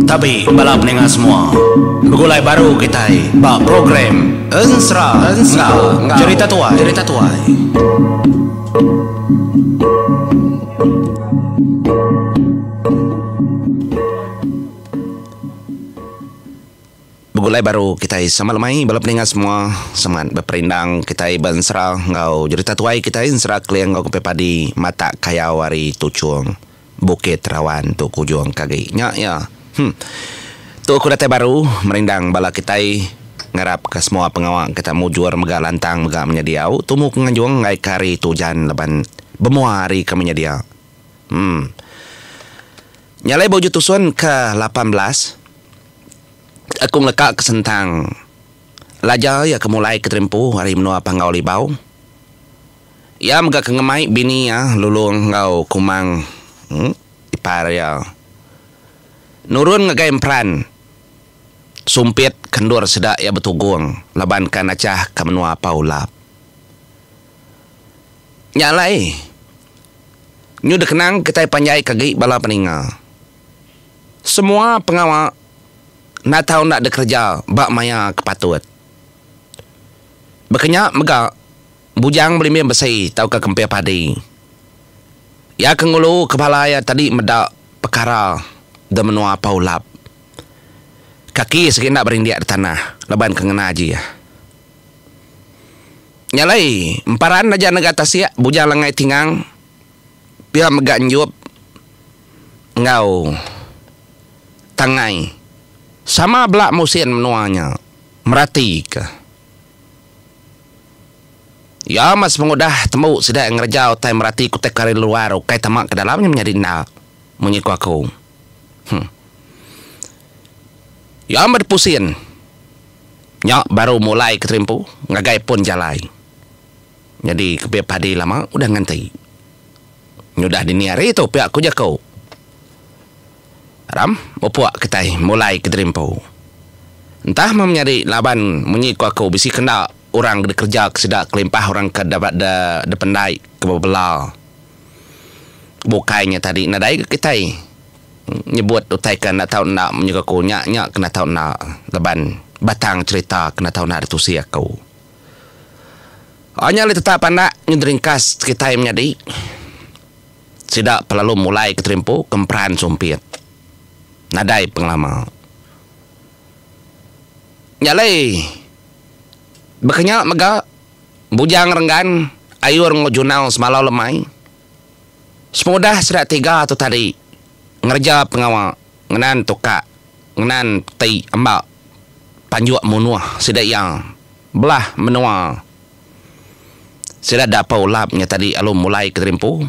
Tabi bala peninga semua. Begulai baru kitai ba program Ensera enggau Jerita Tuai. Jerita Tuai. Begulai baru kitai sama lemai bala peninga semua semangat beperindang kitai ba ensera enggau jerita tuai kitai ensera keling enggau kempi padi matak kayau ari tuchung Bukit Rawan tu kujung ke agi nya iya. Huh. Tu aku datai baru merindang bala kitai ngarap ka semua pengawa kita mujur mega lantang mega menyediau tumu ke nganjung enggai ke hari tu ujan laban bemua hari ke menyedia. Huh. Nya alai ba uju tusun ke 18. Aku ngeleka ke sentang Laja iya ke mulai ke Terimpu ari menua Panggau Libau. Iya mega ke ngemai bini iya Lulong enggau Kumang ipar iya nurun ngagai Emperan Sumpit ke endur sida iya betugung laban ka nachah ka menua Pau Lap. Nya alai nyu dikenang kitai panjai ke agi bala peninga. Semua pengawa enda tau enda dikereja ba maya ke patut. Baka nya mega bujang belimbing besi tauka kemping padi. Iya ke ngulu ke bala iya tadi meda pekara da menua Pau Lap. Kaki sigi enda berindik da tanah laban ke ngena ajih. Nya alai emparan aja nega tasik bujang langai tingang pia mega enjup enggau tangai sama bela musin menua nya meratika. Iya mah sepengudah tembu sida ngereja utai merati kutai ke ari luar ukai tama ke dalam nya menyadi enda munyi ku aku. Huh. Iya meh dipusin nya baru mulai ke terimpu ngagai pun jalai. Nyadi kepia padi lama udah nganti. Nyudah dini hari tu pia ku jaku. Ram, mupuk kitai mulai ke diri empu. Entah meh menyadi laban munyi ku aku bisi kenda orang dikereja ke sida kelimpah orang ke dependai ke bebela bukai nya tadi nadai ga kitai nyebut utai ke enda tau enda munyi ku aku nya nya ke enda tau enda laban batang cherita ke enda tau enda ditusi aku. Nya alai tetap pandak nyeringkas kitai menyadi. Sida pelalu mulai ke terimpu ke emperan sumpit. Nadai pengelama. Nya alai baka nya mega Bujang Renggan, Ayur enggau Junau semalau lemai. Sepengudah sida tiga tu tadi ngereja pengawa ngenan tukak ngenan peti emba panjuk munuh sida iya belah menua sida dapur ulap nya tadi lalu mulai ke diri empu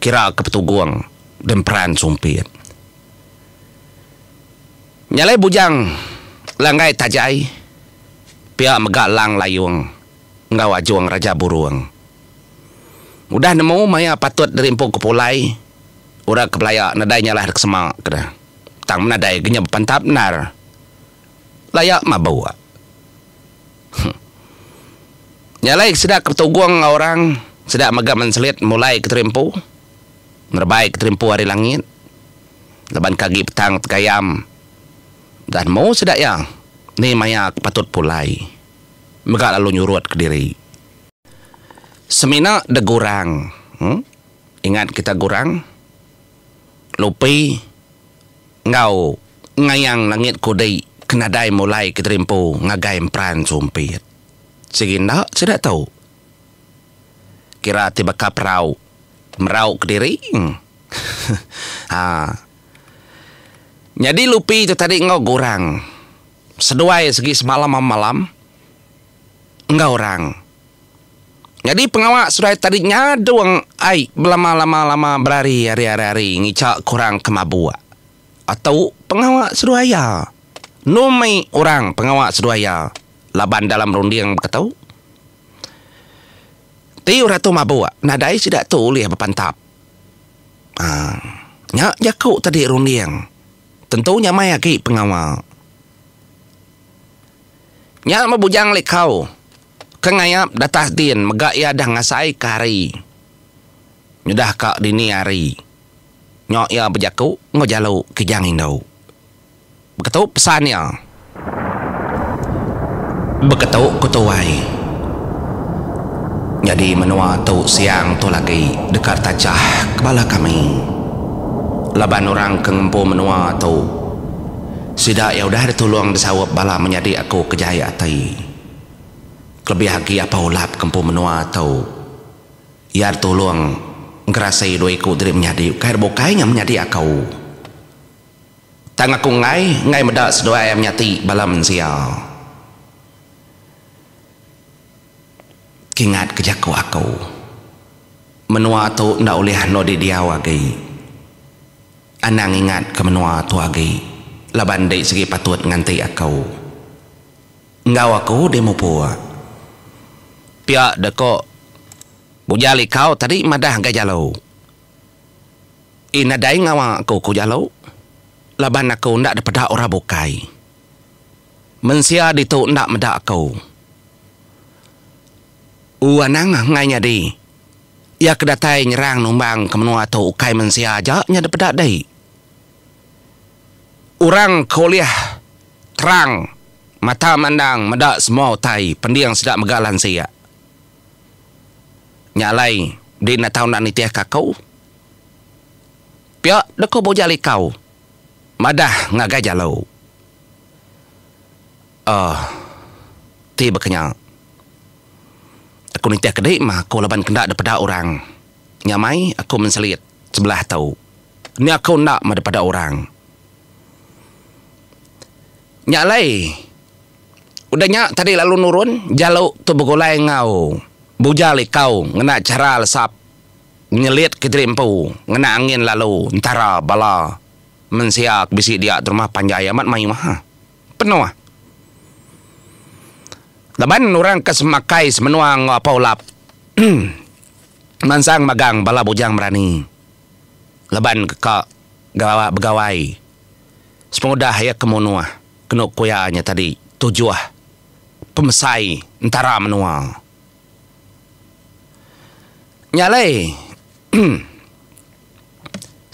kira ke petugung demperan sumpit. Nya alai bujang langgai tajai pia mega lang layung enggau ajung raja burung. Udah nemu maya patut diri empu ke pulai, orang ke belaya nadai nyalah dek sema ke deh. Tang menadai ge nya bepantap endar. Laya mabuk. Huh. Nya alai sida ke betugung enggau orang, sida mega menselit mulai ke diri empu, nerebai ke diri empu ari langit. Laban ke agi petang tegayam, udah nemu sida iya ni maya ke patut pulai. Mega lalu nyurut kediri. Semina deh gurang. Ingat kita gurang, lupi enggau ngayang langit kudi ke nadai mulai ke diri empu ngagai emperan sumpit. Sigi enda sida tu. Kira ti baka perau merau kediri. Haa. Nyadi lupi tu tadi enggau gurang seduai segi semalam-malam enggau orang. Nyadi pengawa seduai tadi nyadung ai belama-lama-lama berari hari-hari ngicha ke orang ke mabuk. Atu pengawa seduai iya. Numi orang pengawa seduai iya laban dalam runding baka tu. Ti orang tu mabuk nadai sida tu ulih bepantap. Aaa nya jaku tadi runding tentu nyamai agi pengawa. Nya meh Bujang Likau ke ngayap datas din mega iya dah ngasaika hari. Nyudah ka dini hari. Nya iya bejaku enggau jalu Kijang Indu. Beketu pesan iya. Beketu ku tuai. Nyadi menua tu siang tu lagi deka tajah ke bala kami. Laban orang ke ngempu menua tu sida iya udah ditulung disaup bala menyadi aku ke jai ati. Kelebih agi apa ulap ke empu menua tu. Iya ditulung ngerasi dua iku diri menyadi ukai da bukai nya menyadi aku. Tang aku enggai, enggai meda seduai iya menyati bala mensia. Kingatka jaku aku. Menua tu enda ulih anu di diau agi. Anang ingatka menua tu agi laban enti sigi patut nganti aku. Enggau aku di mupuk. Pia deka Bujang Likau tadi madah ngagai Jalu. Ih nadai ngawa aku ku Jalu laban aku enda dipeda orang bukai. Mensia ditu enda meda aku. U anang enggai nyadi. Iya ke datai nyerang numbang ke menua tu ukai mensia aja nya dipeda dei. Orang ke ulih terang mata mandang meda semua utai pending sida mega lansik. Nya alai di enda tau enda nitihka aku. Pia deka Bujang Likau madah ngagai Jalu. Ohh ti baka nya. Aku nitihka di mah aku laban kenda dipeda orang. Nya mai aku menselit sebelah tu. Ni aku enda meh dipeda orang. Nya alai. Udah nya tadi lalu nurun Jalu tu begulai enggau Bujang Likau ngena chara lesap nyelit ke diri empu ngena angin lalu entara bala mensia ke bisi dia di rumah panjai amat mayuh penuh. Laban orang ke semakai semenua enggau Apai Ulap mansang magang bala bujang berani laban ke ka begawai sepengudah iya ke munuh. Kenu ku iya nya tadi tujuh pemesai entara menua. Nya alai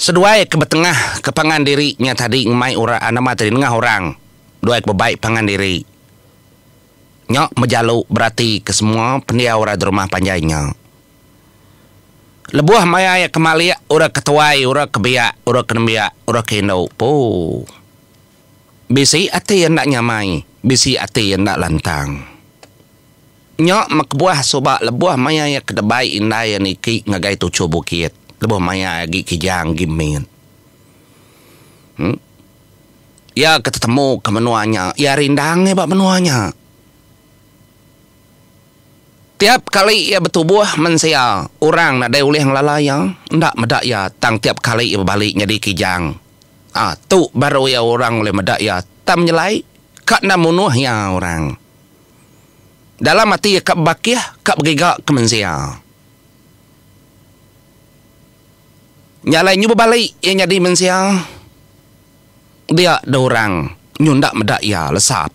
seduai ke betengah ke pangan diri nya tadi ngemai orang nama tadi nengah orang duai ke bebai pangan diri nya mejalu berati ke semua pendiau orang di rumah panjai nya. Lebuh maya iya ke malik orang ke tuai orang ke biak orang ke nembiak orang ke indu poo. Bisi ati enda nyamai, bisi ati enda lantang. Nya meh kebuah suba lebuh maya iya ke debai indai iya niki ngagai tuchu bukit lebuh maya iya agi kijang agi mit. Em Iya ke tetemu ke menua nya, iya rindang iya ba menua nya. Tiap kali iya betubuh mensia, orang nadai ulih ngelala iya, enda meda iya tang tiap kali iya bebali nyadi kijang. Ah, tu baru iya orang ulih meda iya tang menyelai ka enda munuh iya orang. Dalam ati iya ka bebakih ka begiga ke mensia. Nya alai nyu bebali iya nyadi mensia dia da orang nyu enda meda iya lesap.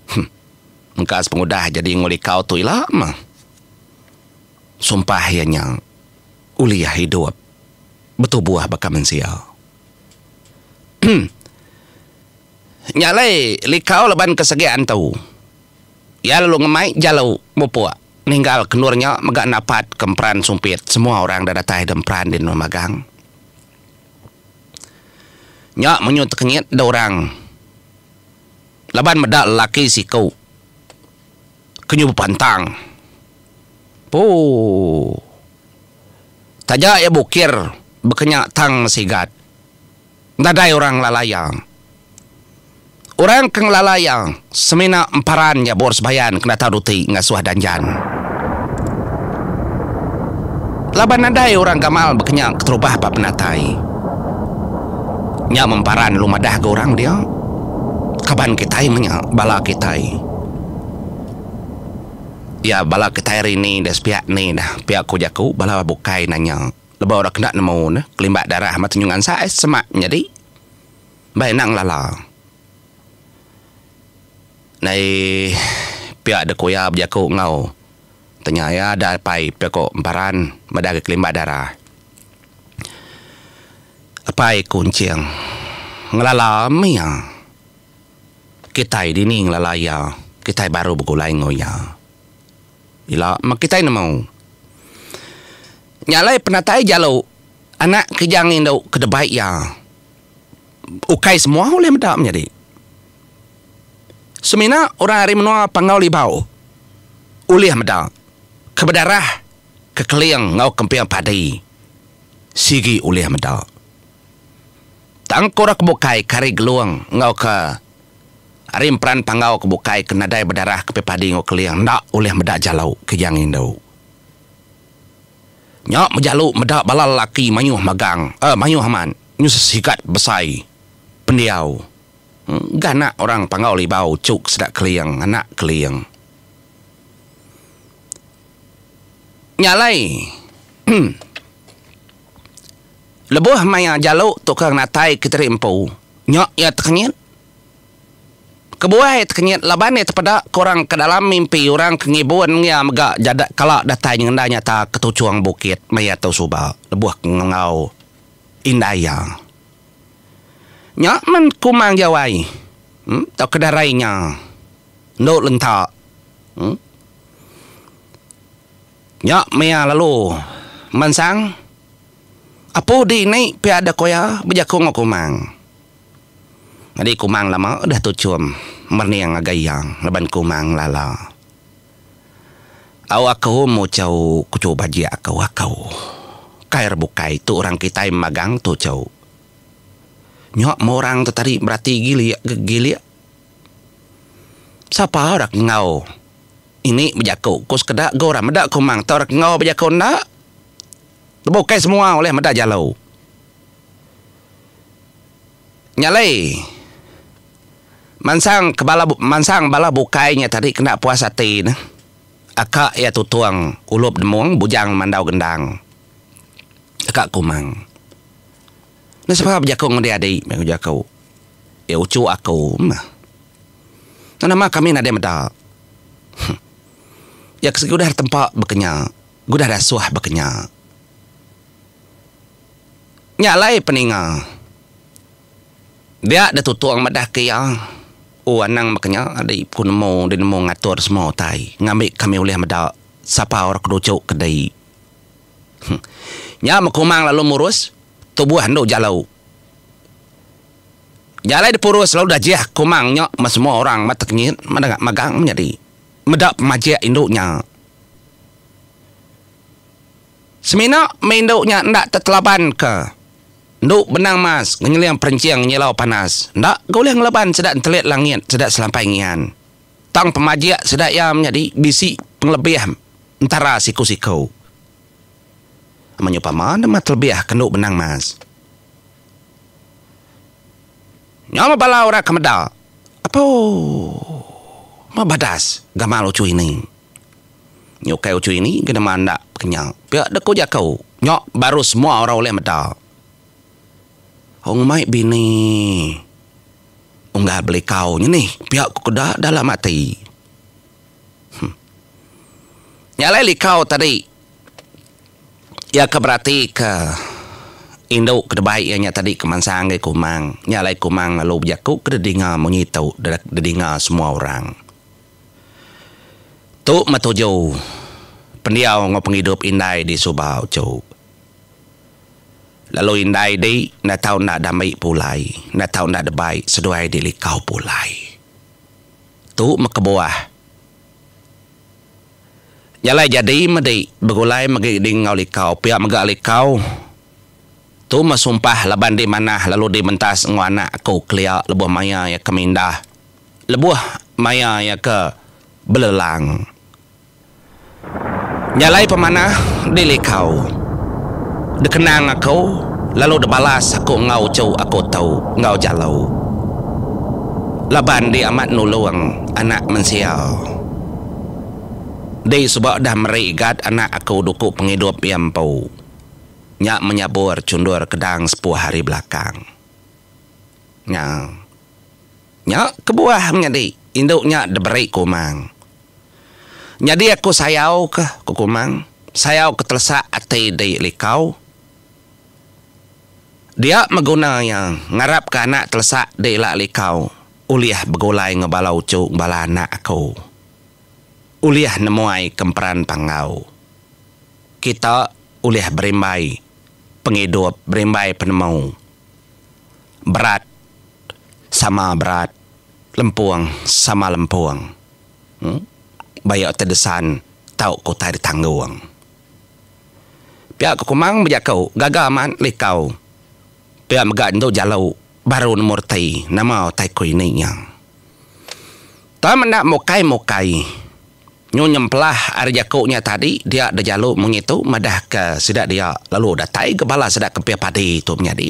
Huh. Engka sepengudah jadi ngulikau tu ila mah. Sumpah iya nya ulih idup. Betubuh baka mensia. Nya alai likau laban ke segi antu. Iya lalu ngemai jalu mupuk ninggal ke endur nya mega napat ke emperan sumpit semua orang da datai da emperan din magang. Nya menyu tekenyit da orang laban meda lelaki siku ke nyu bepantang. Puu. Taja iya bukir bekenya tang sigat. Nadai orang ngelala iya. Orang ke ngelala iya semina emparan nyabur sebayan ke natau duti ngasuh danjan. Laban nadai orang gamal bekenya keterubah ba penatai. Nya memparan lalu madah ga orang dia. Kaban kitai menya bala kitai. Iya bala kitai ari ni dah sepiak ni dah pia ku jaku bala bukai nanya lebuh orang kena nemu ne kelimbak darah amat tunjung ansa eh semak nyadi bai enda ngelala. Nai pia dek ku iya bejaku enggau. Tanya iya da apai pia ko Emparan meda agi kelimbak darah. Apai ku Enching ngelala mih iya. Kitai dini ngelala iya, kitai baru begulai enggau iya. Ila meh kitai nemu. Nya alai penatai jalu anak kijang indu ke debai iya. Ukai semua ulih meda menyadi. Semina orang ari menua Panggau Libau ulih meda ke bedarah ke Keling enggau Kemping Padi sigi ulih meda. Tang ke orang ke bukai ke ari Gelong enggau ke ari Emperan Panggau ke bukai ke nadai bedarah Kemping Padi enggau Keling enda ulih meda jalu Kijang Indu. Nya mejalu meda bala lelaki mayuh magang eh mayuh amat nyu sesigat besai pendiau. Ga anak orang Panggau Libau chuk sida Keling anak Keling. Nya alai lebuh maya jalu tu ke natai kediri empu nya iya tekenyit. Kebuah iya tekenyit laban iya tepeda ke orang ke dalam mimpi orang ke ngibun iya mega jada kala datai nyengenda nyata ke tuchung bukit maya tu suba lebuh ke enggau indai iya. Nya men Kumang Jawai tauka Darai nya endu lenta. Nya maya lalu mansang apu di ni pia deh ku iya bejaku enggau Kumang. Nyadi Kumang lama udah tuchum merening ngagai iya laban Kumang ngelala. Au aku muchau ku chu bajik aku aku. Kai re bukai tu orang kitai magang tu chu. Nya meh orang tu tadi berati gilik ge gilik. Sapa orang ke enggau ini bejaku ku sekeda ga orang meda kumang tau orang ke enggau bejaku enda. Lebuh ukai semua ulih meda jalu. Nya alai mansang ke bala mansang bala bukai nya tadi kena puas ati ne. Aka iya tutung ulup demung bujang mandau gendang. Aka kumang. Enda sapa bejaku enggau dia adi meh ku jaku. Iya uchu aku meh. Nama kami nadai meda. Huh. Iya ke sigi udah ditempa baka nya, udah diasuh baka nya. Nya alai peninga. Dia deh tutung madah ke iya. Oh anang baka nya adi ku nemu di nemu ngatur semua utai ngambi kami ulih meda sapa orang ke duchu ke di. Nya mekumang lalu murus tubuh endu jalau. Jalai dipurus lalu dajih kumang nya me semua orang ba tekenyit meda magang menyadi meda pemajik indu nya. Semina meh indu nya enda tetelaban ke endu benang mas ngenyeling perenching nyilau panas enda ga ulih ngelaban sida entelit langit sida selampai ngian. Tang pemajik sida iya menyadi bisi pengelebih entara siku-siku. Menyuh pama nama telebih ke endu benang mas. Nya meh bala orang ke meda. Apo. Meh badas gamal uchu ini. Nya ukai uchu ini ke nama enda kenya. Pia dek ku jaku. Nya baru semua orang ulih meda. Ong mai bini unggal belikau nya nih pia ku keda dalam ati. Nya alai likau tadi iya ke beratika indu ke debai iya nya tadi ke mansang ngagai Kumang. Nya alai Kumang lalu bejaku ke dedinga munyi tu dedinga semua orang. Tu meh tuju pendiau enggau pengidup indai di suba uchu. Lalu indai di enda tau enda dambi pulai, enda tau enda debai seduai di likau pulai. Tu meh kebuah. Jalai jadi medi begulai megi di enggau likau pia mega likau. Tu meh sumpah laban di manah lalu di mentas enggau anak aku kelia lebuh maya iya ke mindah lebuh maya iya ke belelang. Jalai pemanah di likau dikenang aku lalu dibalas aku enggau uchu aku tu enggau jalu laban di amat nulung anak mensia. Di suba udah meri igat anak aku duku pengidup iya empu. Nya menyabur chundur kedang sepuh ari belakang. Nya. Nya kebuah menyadi indu nya diberi Kumang. Nyadi aku sayau ke, ku Kumang, sayau ke telesak ati di Likau. Dia meguna iya ngarapka anak telesak di ila Likau ulih begulai enggau bala uchu bala anak aku. Ulih nemuai ke Emperan Panggau. Kita ulih berimbai pengidup berimbai penemu. Berat sama berat, lempung sama lempung. Ba iya utai desan tau ke utai ditanggung. Pia ke Kumang bejaku gaga amat likau. Pia mega endu jalu baru nemu reti nama utai ku ini nya. Tang menda mukai-mukai nyu nyempelah ari jaku nya tadi dia da jalu munyi tu madahka sida dia lalu datai ga bala sida kepia padi tu menyadi.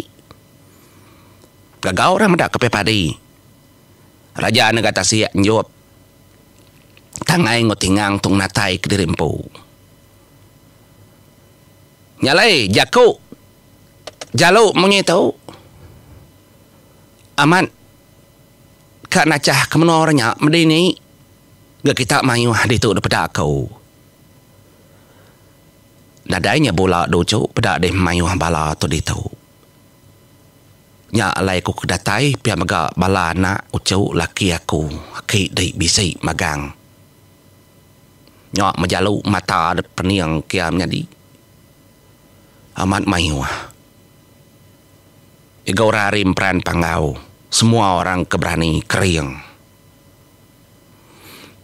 Gaga orang meda kepia padi. Raja nega tasik enjup tangai enggau tingang tu ngenatai kediri empu. Nya alai jaku jalu munyi tu amat ka nachah ke menua orang nya medi ni ga kita mayuh ditu da peda aku. Nadai nya bula duchu peda deh mayuh bala tu ditu. Nya alai aku ke datai pia mega bala anak uchu laki aku aki dei bisi magang. Nya mejalu mata dep pening kia menyadi. Amat mayuh. Iga orang ari Emperan Panggau semua orang ke berani kering.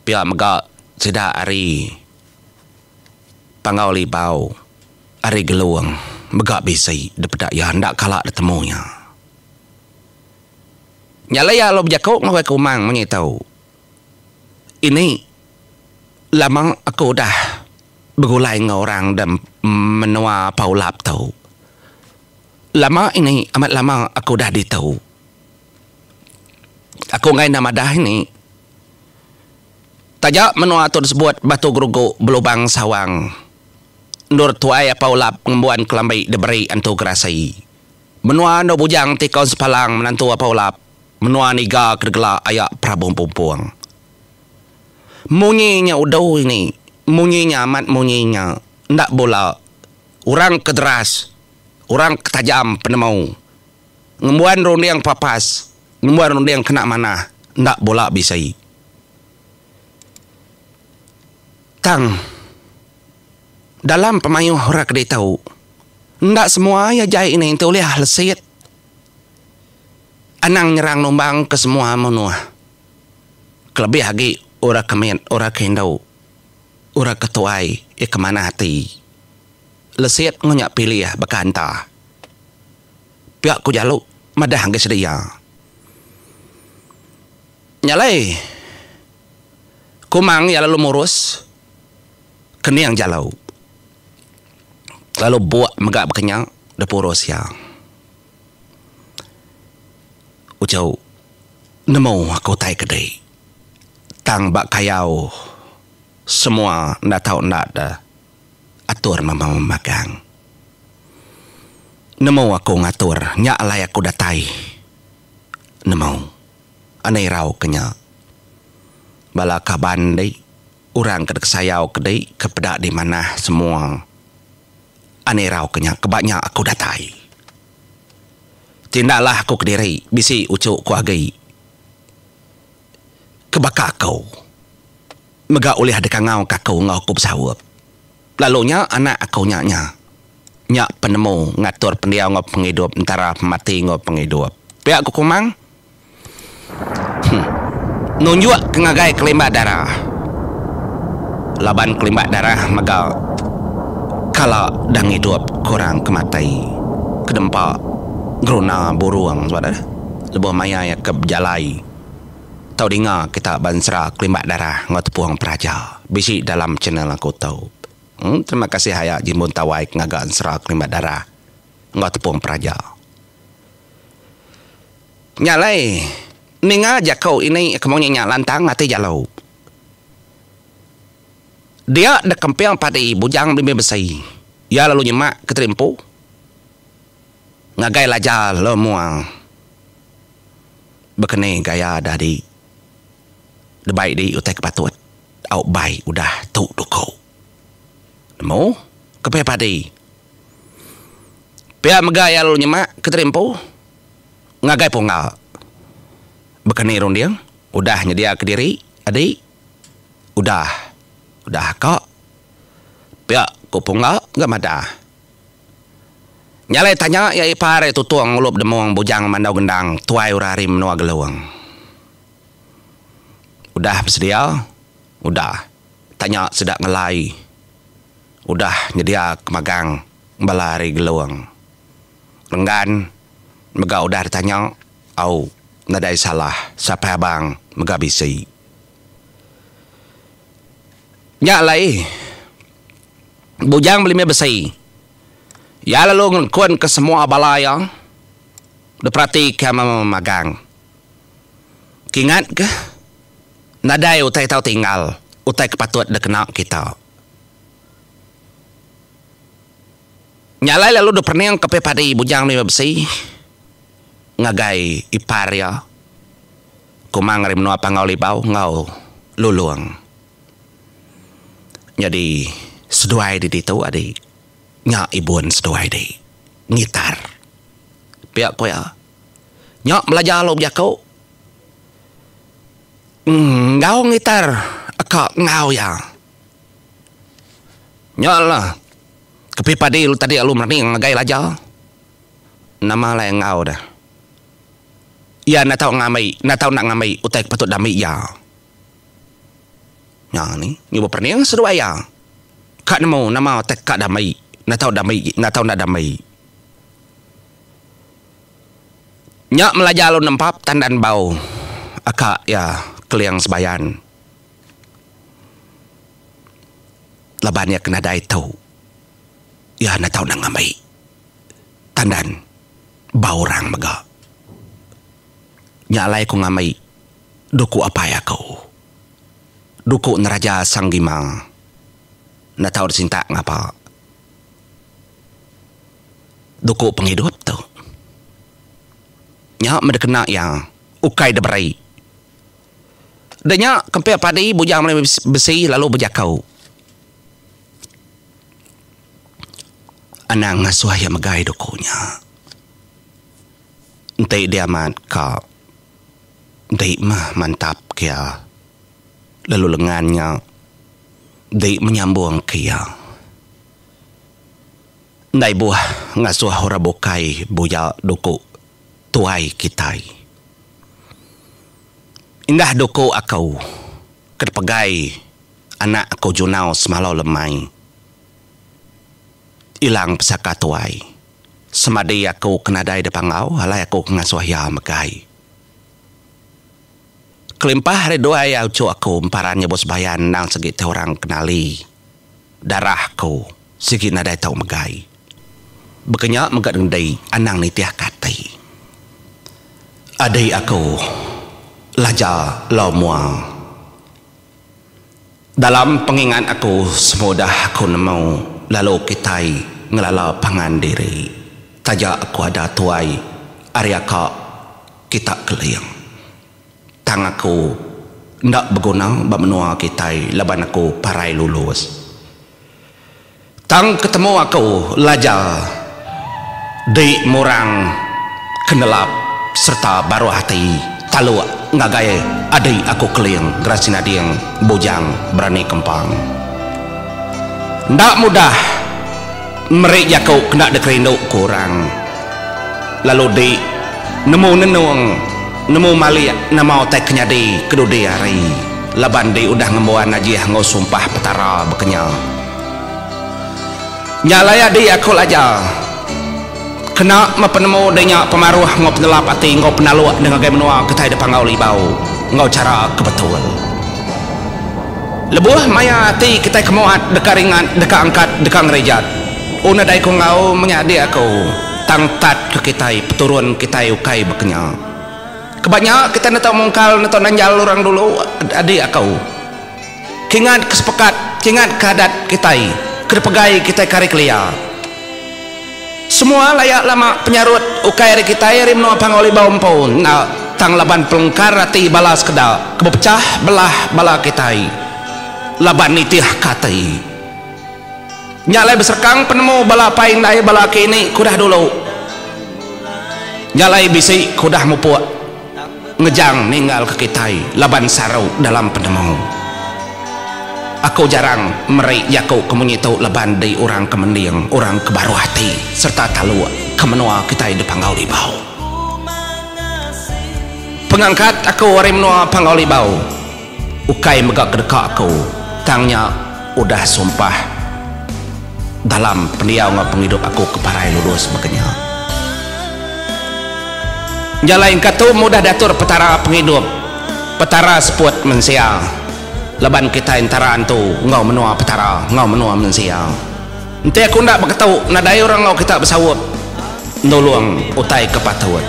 Pia mega sida ari Panggau Libau ari Gelung mega bisi dipeda iya enda kala ditemu iya. Nya alai iya lalu bejaku ngagai Kumang munyi tu, Ini lama aku udah begulai enggau orang da menua Pau Lap tu. Lama ini amat lama aku udah ditu. Aku enggai enda madah ini. Taja menua tu disebut Batu Gerugu Belubang Sawang endur tuai Apau Lap ngembuan kelambi diberi Antu Gerasi. Menua endur Bujang Tikon Sepalang menantu Apau Lap, menua Niga ke digela Aya Perabung Pumpung. Munyi nya udu ini, munyi nya amat munyi nya, enda bula. Orang ke deras, orang ke tajam penemu, ngembuan runding papas, ngembuan runding kena manah, enda bula bisi. Tang, dalam pemayuh orang ke ditu, enda semua iya jai ini enti ulih lesit. Anang nyerang numbang ke semua menuh. Kelebih agi orang ke mit, orang ke indu, orang ke tuai, iya ke manah ati. Lesit enggau nya pilih baka enta. Pia ku Jalu madah ngagai sida iya. Nya alai, Kumang iya lalu murus kening Jalu. Lalu buk mega baka nya dipurus iya. Uchu, nemu aku utai ke dei. Tang ba kayau semua enda tau enda da atur memagang. Nemu aku ngatur nya alai aku datai nemu. Anang irau ke nya. Bala kaban di, orang ke dikesayau ke di, ke peda di manah semua. Anang irau ke nya, keba nya aku datai. Ti enda alah aku kediri, bisi uchu ku agi. Ke baka aku. Mega ulih dikangau ke aku enggau aku besaup. Lalu nya anak aku nya nya. Nya penemu ngatur pendiau enggau pengidup entara pemati enggau pengidup. Pia ku Kumang. Huh. Nunjuk ke ngagai kelimbak darah. Laban kelimbak darah mega kala dah ngidup ke orang ke mati ke dempa geruna burung sebab dah lebuh maya iya ke bejalai tau dinga kita ba ensera kelimbak darah enggau tepung peraja bisi dalam channel aku tu. Terima kasih aya Jimbun Tawai ke ngaga ensera kelimbak darah enggau tepung peraja. Nya alai, ninga jaku ini ke munyi nya lantang ati Jalu. Dia dikemping padi Bujang Belimbing Besi. Iya lalu nyemak ke terimpu ngagai Laja Lemua. Bekeni gaya dadi debai di utai ke patut. Au bai udah tu duku. Nemu kepih padi. Pia mega iya lalu nyemak ke terimpu ngagai pungga. Baka ni runding udah nyedia kediri adi? Udah. Udah ka. Pia ku pungga ga madah. Nya alai tanya iya ipar iya Tutong Ulup Demong Bujang Mandau Gendang tuai orang ari menua Gelong. Udah besedia? Udah. Tanya sida ngelai. Udah nyedia ke magang bala ari Gelong. Renggan mega udah ditanya, au nadai salah sapai abang mega bisi. Nya alai Bujang Belimir Besi iya lalu ngelengkun ke semua bala iya diperatika magang. Kingat ke nadai utai tau tinggal utai ke patut dikena kita. Nya alai lalu diperening ke padi Bujang Belimir Besi ngagai ipar iya Kumang ari menua Panggau Libau enggau Lulong. Nyadi seduai di ditu adi nya ibun seduai di ngitar. Pia ku iya. Nya belajar lalu bejaku enggau ngitar aka enggau iya. Nya lah kepi padi lu tadi lalu merening ngagai laja. Nama alai enggau deh. Iya enda tau ngambi, enda tau enda ngambi utai ke patut diambi iya. Nya ni, nyuba perening seduai iya. Ka nemu nama utai ka diambi, enda tau diambi, enda tau enda diambi. Nya melajar lalu nempap tandan bau aka iya Keling Sebayan. Laban iya ke nadai tu, iya enda tau enda ngambi tandan bau orang mega. Nya alai ku ngambi duku apai aku. Duku neraja Sang Gima enda tau disintak ngapa. Duku pengidup tu. Nya meh dikena iya ukai diberi. Deh nya kempik padi bujang meli besi lalu bejaku. Anang ngasuh iya megai duku nya. Enti dia amat ka di meh mantap ke iya lalu lengan nya di menyambung ke iya. Enda ibuh ngasuh orang bukai buya duku tuai kitai. Indah duku aku ke dipegai anak aku Junau semalau lemai ilang pesaka tuai. Semadi aku ke nadai dipanggau alai aku ke ngasuh iya megai. Kelimpah ari duai uchu aku emparan nyebut sebayan endang segi ti orang kenali darah aku. Sigi nadai tau megai. Baka nya mega dengdei anang nitih ka ati. Adi aku Laja Lau Mua. Dalam pengingat aku semudah aku nemu lalu kitai ngelala pangan diri taja aku ada tuai ari aka kita keling. Tang aku enda beguna ba menua kitai laban aku parai lulus. Tang ketemu aku Laja di Murang ke nelap sereta baruh ati taluk ngagai adi aku Keling Gerasi Nading Bujang Berani Kempang. Enda mudah meri jaku kena dikerindu ku orang lalu di nemu nenung nemu malik nama utai ke nyadi kedudi hari laban di udah ngembuan ajih enggau sumpah Petara bekenya. Nya alai adi aku laja kena meh penemu di nya pemaruh enggau penelap ati enggau penaluk di ngagai menua kitai di Panggau Libau enggau chara ke betul. Lebuh maya ati kitai ke muat deka ringat deka angkat deka ngerejat oh nadai ku enggau menya adi aku tang tat ke kitai peturun kitai ukai bekenya. Keba nya kitai enda tau mungkal enda tau nanjal orang dulu adi aku. Kingat ke sepekat, kingat ke adat kitai ke dipegai kitai ke ari kelia. Semua laya lama penyarut ukai ari kitai ari menua Panggau Libau empu enda tang laban pelengkar ati bala sekeda ke bepechah belah bala kitai. Laban nitih ka ati. Nya alai beserekang penemu bala apai indai bala aki ini ke udah dulu. Nya alai bisi ke udah mupuk ngejang ninggal ke kitai laban saru dalam penemu. Aku jarang meri jaku ke munyi tu laban di orang ke mending, orang ke baruh ati sereta taluk ke menua kitai di Panggau Libau. Pengangkat aku ari menua Panggau Libau. Ukai mega kedeka aku, tang nya udah sumpah dalam pendiau enggau pengidup aku ke parai lulus baka nya. Jalai engka tu mudah diatur Petara pengidup, Petara seput mensia, laban kitai entara antu enggau menua Petara enggau menua mensia. Enti aku enda beketu nadai orang enggau kita besaup nulung utai ke patut.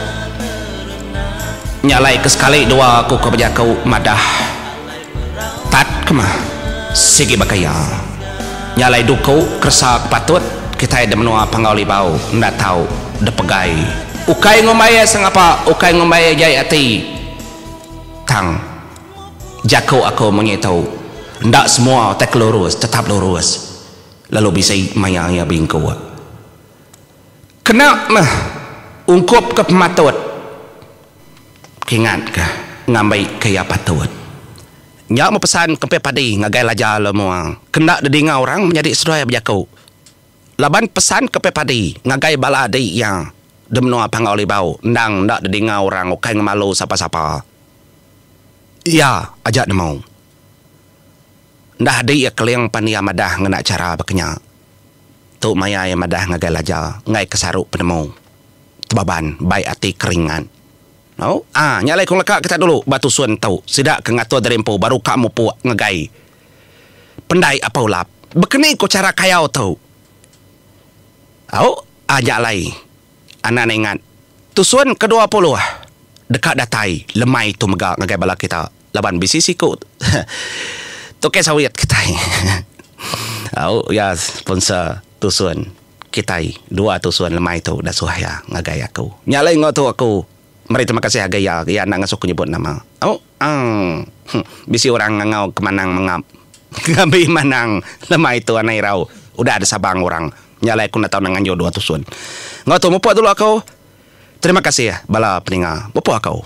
Nya alai ke sekali dua aku ke bejaku madah tat ke mah sigi baka iya. Nya alai duku keresa ke patut kitai di menua Panggau Libau enda tau dipegai. Ukai ngumbai iya sengapa, ukai ngumbai iya jai ati tang jaku aku munyi tu enda semua utai ke lurus tetap lurus lalu bisi maya iya bingkuk. Kena meh ungkup ke pematut kingat ke ngambi ke iya patut. Nya meh pesan Kempit Padi ngagai Laja Lemua ke enda didinga orang menyadi seduai bejaku. Laban pesan Kempit Padi ngagai bala adi iya di menua Panggau Libau endang enda didinga orang ukai ngemalu sapa-sapa. Iya aja nemu. Enda adi iya keling pan iya madah ngena chara baka nya. Tu maya iya madah ngagai Laja enggai ke saru penemu tebaban bai ati keringat. Au, ah, nya alai ku ngeleka kita dulu ba tusun tu sida ke ngatur diri empu baru ka mupuk ngagai pendai Apai Ulap. Bekeni ku chara kayau tu. Au, ah nya alai anang ingat tusun ke 20 deka datai lemai tu mega ngagai bala kita. Laban bisi siku tukei sawit kitai. Au iya sponsor tusun kitai dua tusun lemai tu dasuh iya ngagai aku. Nya alai enggau tu aku meri terima kasih ngagai iya, iya enda ngasuh aku nyebut nama. Au aaa bisi orang ngangau ke manang mengap ngambi manang lemai tu anai irau udah disabang orang. Nya alai aku enda tau nganjur dua tusun. Enggau tu mupuk dulu aku. Terima kasih bala peninga. Mupuk aku.